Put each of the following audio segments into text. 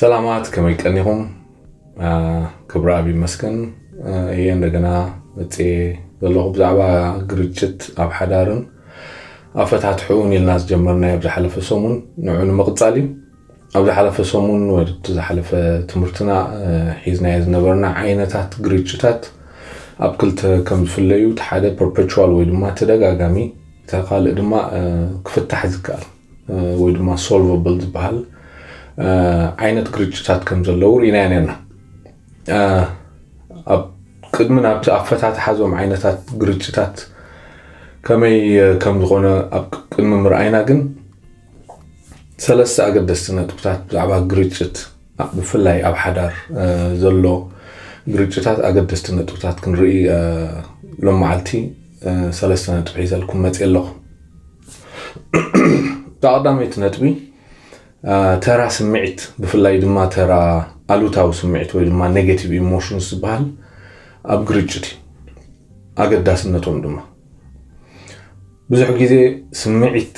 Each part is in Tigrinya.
ሰላማት፣ ከመይ ቀኒኹም? ክብሪ ኣብ ይመስገን እየ እንደገና መፅኤ ዘለኹ ብዛዕባ ግርጭት ኣብ ሓዳርን ኣፈታትሕኡን ኢልና ዝጀመርናዮ ኣብ ዝሓለፈ ሰሙን ንዑ ንምቕፃል እዩ። ኣብ ዝሓለፈ ሰሙን ወይ ዝሓለፈ ትምህርትና ሒዝናዮ ዝነበርና ዓይነታት ግርጭታት ኣብ ክልተ ከም ዝፍለዩ፣ እቲ ሓደ ፐርፐቹዋል ወይ ድማ ተደጋጋሚ፣ እቲ ካልእ ድማ ክፍታሕ ዝከኣል ወይ ድማ ሶልቨብል ዝበሃል ዓይነት ግርጭታት ከም ዘለዉ ርኢናዮ ነርና። ኣብ ቅድሚ ናብቲ ኣፈታትሓ እዞም ዓይነታት ግርጭታት ከመይ ከም ዝኾነ ኣብ ቅድሚ ምርኣይና ግን ሰለስተ ኣገደስቲ ነጥብታት ብዛዕባ ግርጭት ብፍላይ ኣብ ሓዳር ዘሎ ግርጭታት ኣገደስቲ ነጥብታት ክንርኢ ሎም መዓልቲ ሰለስተ ነጥቢ ሒዘልኩም መፅእ ኣለኹ። እታ ቀዳመይቲ ነጥቢ ተራ ስምዒት ብፍላይ ድማ ተራ ኣሉታዊ ስምዒት ወይ ድማ ኔጌቲቭ ኢሞሽንስ ዝበሃል ኣብ ግርጭት እዩ። ኣገዳስነቶም ድማ ብዙሕ ግዜ ስምዒት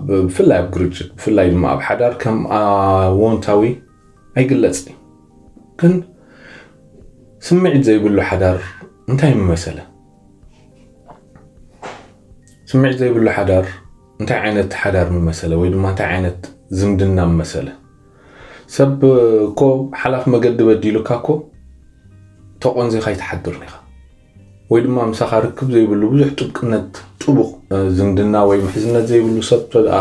ብፍላይ ኣብ ግርጭት ብፍላይ ድማ ኣብ ሓዳር ከም ኣወንታዊ ኣይግለጽን እዩ። ግን ስምዒት ዘይብሉ ሓዳር እንታይ ምመሰለ? ስምዒት ዘይብሉ ሓዳር እንታይ ዓይነት ሓዳር ምመሰለ ወይ ድማ እንታይ ዓይነት ዝምድና ምመሰለ? ሰብ እኮ ሓላፍ መገዲ በዲሉካ እኮ ተቆንዚኻ ኣይትሓድርን ኢኻ። ወይ ድማ ምሳኻ ርክብ ዘይብሉ ብዙሕ ጥብቅነት ጥቡቕ ዝምድና ወይ ምሕዝነት ዘይብሉ ሰብ ተደኣ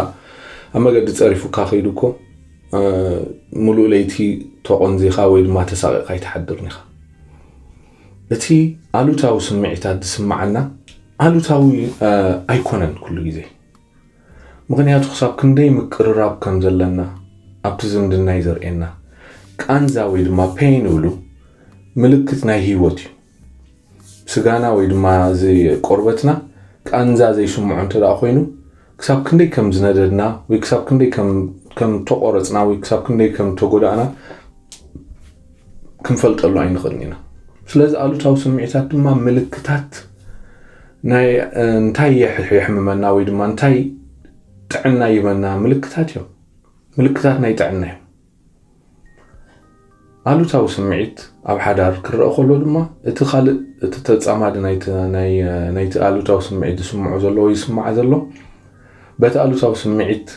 ኣብ መገዲ ጸሪፉካ ከይዱ እኮ ምሉእ ለይቲ ተቆንዚኻ ወይ ድማ ተሳቂቕካ ኣይትሓድርን ኢኻ። እቲ ኣሉታዊ ስምዒታት ዝስምዓና ኣሉታዊ ኣይኮነን ኩሉ ግዜ። ምኽንያቱ ክሳብ ክንደይ ምቅርራብ ከም ዘለና ኣብቲ ዝምድና እዩ ዘርእየና። ቃንዛ ወይ ድማ ፔይን እብሉ ምልክት ናይ ህይወት እዩ። ስጋና ወይ ድማ እዚ ቆርበትና ቃንዛ ዘይስምዖ እንተ ደኣ ኮይኑ ክሳብ ክንደይ ከም ዝነደድና ወይ ክሳብ ክንደይ ከም ተቆረፅና ወይ ክሳብ ክንደይ ከም ተጎዳእና ክንፈልጠሉ ኣይንኽእልን ኢና። ስለዚ ኣሉታዊ ስምዒታት ድማ ምልክታት ናይ እንታይ የሕምመና ወይ ድማ እንታይ ጥዕና ይበና ምልክታት እዮም። ምልክታት ናይ ጥዕና እዮም። ኣሉታዊ ስምዒት ኣብ ሓዳር ክረአ ከሎ ድማ እቲ ካልእ እቲ ተጻማዲ ናይቲ ኣሉታዊ ስምዒት ዝስምዖ ዘሎ ወይ ዝስምዓ ዘሎ በቲ ኣሉታዊ ስምዒት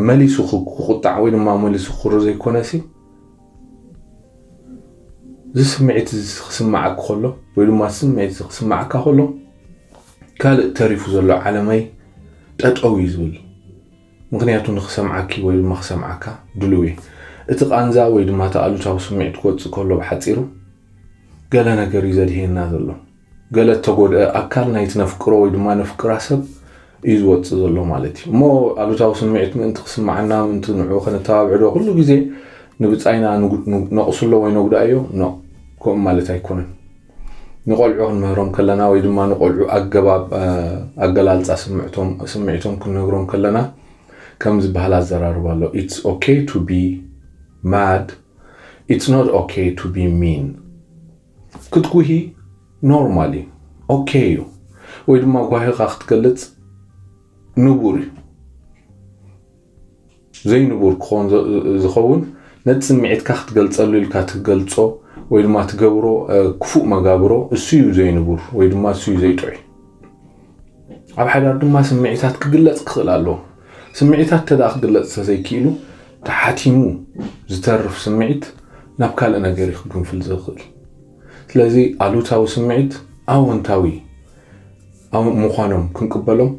መሊሱ ክቁጣዕ ወይ ድማ መሊሱ ክሩ ዘይኮነሲ እዚ ስምዒት እዚ ክስምዓኪ ከሎ ወይ ድማ ስምዒት እዚ ክስምዓካ ከሎ ካልእ ተሪፉ ዘሎ ዓለመይ ጠጠው እዩ ዝብል። ምኽንያቱ ንክሰምዓኪ ወይ ድማ ክሰምዓካ ድልው እየ። እቲ ቃንዛ ወይ ድማ እቲ ኣሉታዊ ስምዒት ክወፅእ ከሎ ብሓፂሩ ገለ ነገር እዩ ዘድህየና ዘሎ። ገለ እተጎድአ ኣካል ናይቲ ነፍቅሮ ወይ ድማ ነፍቅራ ሰብ እዩ ዝወፅእ ዘሎ ማለት እዩ። እሞ ኣሉታዊ ስምዒት ምእንቲ ክስምዓና ምእንቲ ንዑ ከነተባብዕዶ ኩሉ ግዜ ንብፃይና ነቕስሎ ወይ ነጉዳእዮ? ኖ፣ ከምኡ ማለት ኣይኮነን። ንቆልዑ ክንምህሮም ከለና ወይ ድማ ንቆልዑ ኣገባብ ኣገላልፃ ስምዒቶም ክንነግሮም ከለና ከም ዝበሃል ኣዘራርባ ኣሎ። It's okay to be mad, it's not okay to be mean። ክትጉሂ ኖርማል እዩ፣ ኦኬ እዩ። ወይ ድማ ጓሂኻ ክትገልፅ ንቡር እዩ። ዘይንቡር ክኾን ዝኸውን ነቲ ስምዒትካ ክትገልፀሉ ኢልካ ትገልፆ ወይ ድማ ትገብሮ ክፉእ መጋብሮ እሱ እዩ ዘይንቡር ወይ ድማ እሱ እዩ ዘይጥዑይ። ኣብ ሓዳር ድማ ስምዒታት ክግለፅ ክኽእል ኣለዎ። ስምዒታት ተደኣ ክግለፅ ተዘይክኢሉ ተሓቲሙ ዝተርፍ ስምዒት ናብ ካልእ ነገር እዩ ክግንፍል ዝኽእል። ስለዚ ኣሉታዊ ስምዒት ኣወንታዊ ምዃኖም ክንቅበሎም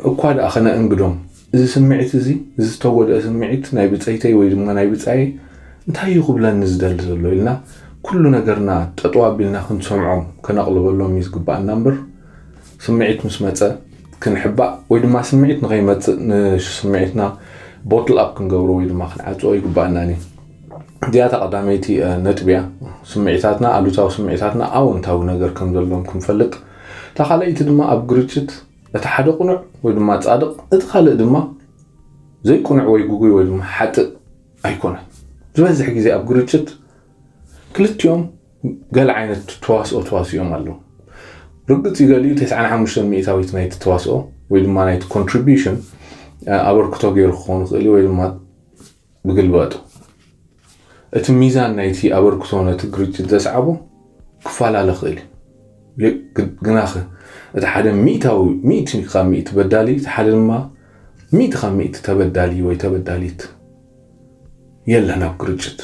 እኳ ደኣ ከነእንግዶም፣ እዚ ስምዒት እዚ፣ እዚ ዝተጎድአ ስምዒት ናይ ብጸይተይ ወይ ድማ ናይ ብጻየይ እንታይ እዩ ክብለኒ ዝደሊ ዘሎ ኢልና ኩሉ ነገርና ጠጠው ኣቢልና ክንሰምዖም ከነቕልበሎም እዩ ዝግባኣና እምበር ስምዒት ምስ መጸ ክንሕባእ ወይ ድማ ስምዒት ንኸይመጽእ ንስምዒትና ቦትል ኣፕ ክንገብሮ ወይ ድማ ክንዓጽዎ ይግባኣናን እዩ። እዚኣ እታ ቀዳመይቲ ነጥቢ እያ። ስምዒታትና ኣሉታዊ ስምዒታትና ኣወንታዊ ነገር ከም ዘለዎም ክንፈልጥ። እታ ካልኣይቲ ድማ ኣብ ግርጭት እቲ ሓደ ቅኑዕ ወይ ድማ ጻድቕ፣ እቲ ካልእ ድማ ዘይቅኑዕ ወይ ግጉይ ወይ ድማ ሓጥእ ኣይኮነን። ዝበዝሕ ግዜ ኣብ ግርጭት ክልቲኦም ገለ ዓይነት ተዋስኦ ተዋሲኦም ኣለዉ። ርግጽ እዩ ገሊኡ ተስዓን ሓሙሽተን ሚእታዊት ናይቲ ተዋስኦ ወይ ድማ ናይቲ ኮንትሪቢሽን ኣበርክቶ ገይሩ ክኸውን ይኽእል እዩ ወይ ድማ ብግልባጡ እቲ ሚዛን ናይቲ ኣበርክቶ ነቲ ግርጭት ዘስዓቦ ክፈላለ ክእል እዩ። ግናኸ እቲ ሓደ ሚእታዊ ሚእቲ ካብ ሚእቲ በዳሊ፣ እቲ ሓደ ድማ ሚእቲ ካብ ሚእቲ ተበዳሊ ወይ ተበዳሊት የለን ኣብ ግርጭት።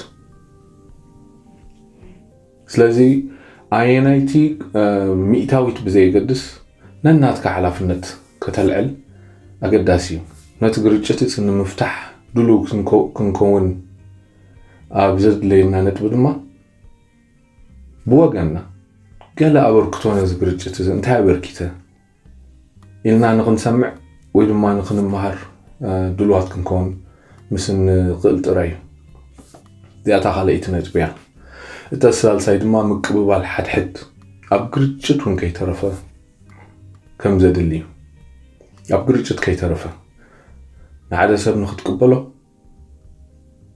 ስለዚ ኣየናይቲ ሚእታዊት ብዘየገድስ ነናትካ ሓላፍነት ከተልዕል ኣገዳሲ እዩ። ነቲ ግርጭት እዚ ንምፍታሕ ድሉው ክንከውን ኣብ ዘድለየና ነጥቢ ድማ ብወገንና ገለ ኣበርክቶ ነዚ ግርጭት እዚ እንታይ ኣበርኪተ ኢልና ንክንሰምዕ ወይ ድማ ንክንመሃር ድልዋት ክንከውን ምስ እንክእል ጥራይ እዩ። እዚኣታ ካልኣይቲ ነጥቢ እያ። እታ ሳልሳይ ድማ ምቅብባል ሓድሕድ ኣብ ግርጭት እውን ከይተረፈ ከም ዘድሊ እዩ። ኣብ ግርጭት ከይተረፈ ንሓደ ሰብ ንክትቅበሎ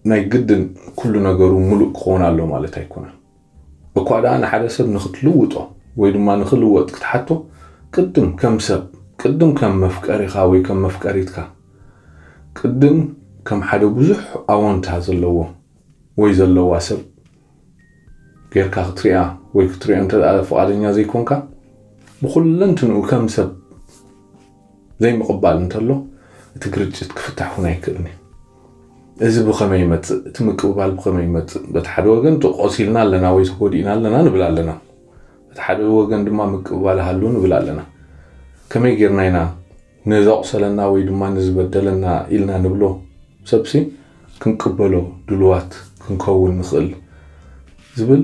ናይ ግድን ኩሉ ነገሩ ሙሉእ ክኸውን ኣሎ ማለት ኣይኮነን። እኳ ደኣ ንሓደ ሰብ ንክትልውጦ ወይ ድማ ንክልወጥ ክትሓቶ ቅድም ከም ሰብ ቅድም ከም መፍቀሪኻ ወይ ከም መፍቀሪትካ ቅድም ከም ሓደ ብዙሕ ኣወንታ ዘለዎ ወይ ዘለዋ ሰብ ጌርካ ክትሪኣ ወይ ክትሪኦ እንተ ፍቓደኛ ዘይኮንካ ብኩለንትንኡ ከም ሰብ ዘይምቕባል እንተሎ እቲ ግርጭት ክፍታሕ እውን ኣይክእልን እዩ። እዚ ብኸመይ ይመፅእ? እቲ ምቅብባል ብኸመይ ይመፅእ? በቲ ሓደ ወገን ተቆሲልና ኣለና ወይ ተጎዲእና ኣለና ንብል ኣለና። በቲ ሓደ ወገን ድማ ምቅብባል ሃሉ ንብል ኣለና። ከመይ ጌርና ኢና ነዘቑሰለና ወይ ድማ ንዝበደለና ኢልና ንብሎ ሰብሲ ክንቅበሎ ድልዋት ክንከውን ንኽእል ዝብል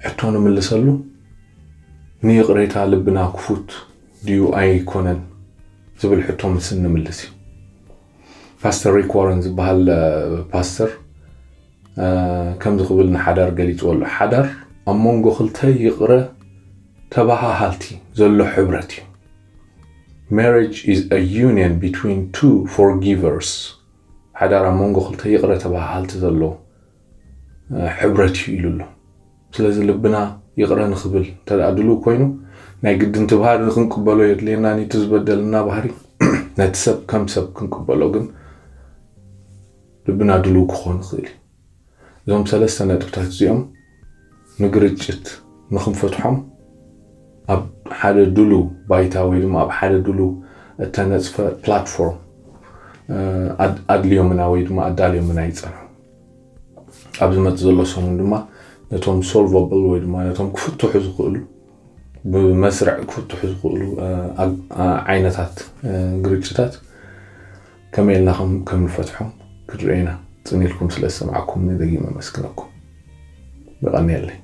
ሕቶ ንምልሰሉ ንይቕሬታ ልብና ክፉት ድዩ ኣይኮነን ዝብል ሕቶ ምስ እንምልስ እዩ። ፓስተር ሪክ ዋረን ዝበሃል ፓስተር ከምዚ ክብል ንሓዳር ገሊፅዎ ኣሎ። ሓዳር ኣብ መንጎ ክልተ ይቕረ ተባሃሃልቲ ዘሎ ሕብረት እዩ። Marriage is a union between two forgivers. ሓዳር ኣብ መንጎ ክልተ ይቕረ ተባሃሃልቲ ዘሎ ሕብረት እዩ ኢሉ ኣሎ። ስለዚ ልብና ይቕረ ንኽብል እንተ ድልው ኮይኑ ናይ ግድን እቲ ባህሪ ክንቅበሎ የድልየና። ነቲ ዝበደልና ባህሪ ነቲ ሰብ ከም ሰብ ክንቅበሎ ግን ልብና ድልው ክኾን ይኽእል እዩ። እዞም ሰለስተ ነጥብታት እዚኦም ንግርጭት ንክንፈትሖም ኣብ ሓደ ድሉ ባይታ ወይ ድማ ኣብ ሓደ ድሉ እተነፅፈ ፕላትፎርም ኣድልዮምና ወይ ድማ ኣዳልዮምና ይፀንሑ። ኣብ ዝመፅ ዘሎ ሰሙን ድማ ነቶም ሶልቨብል ወይ ድማ ነቶም ክፍትሑ ዝኽእሉ ብመስርዕ ክፍትሑ ዝኽእሉ ዓይነታት ግርጭታት ከመይ ኢልና ከም ንፈትሖም ክትርእዩና ፅን ኢልኩም ስለ ዝሰማዕኩምኒ ደጊመ ኣመስግነኩም። የቐንየለይ።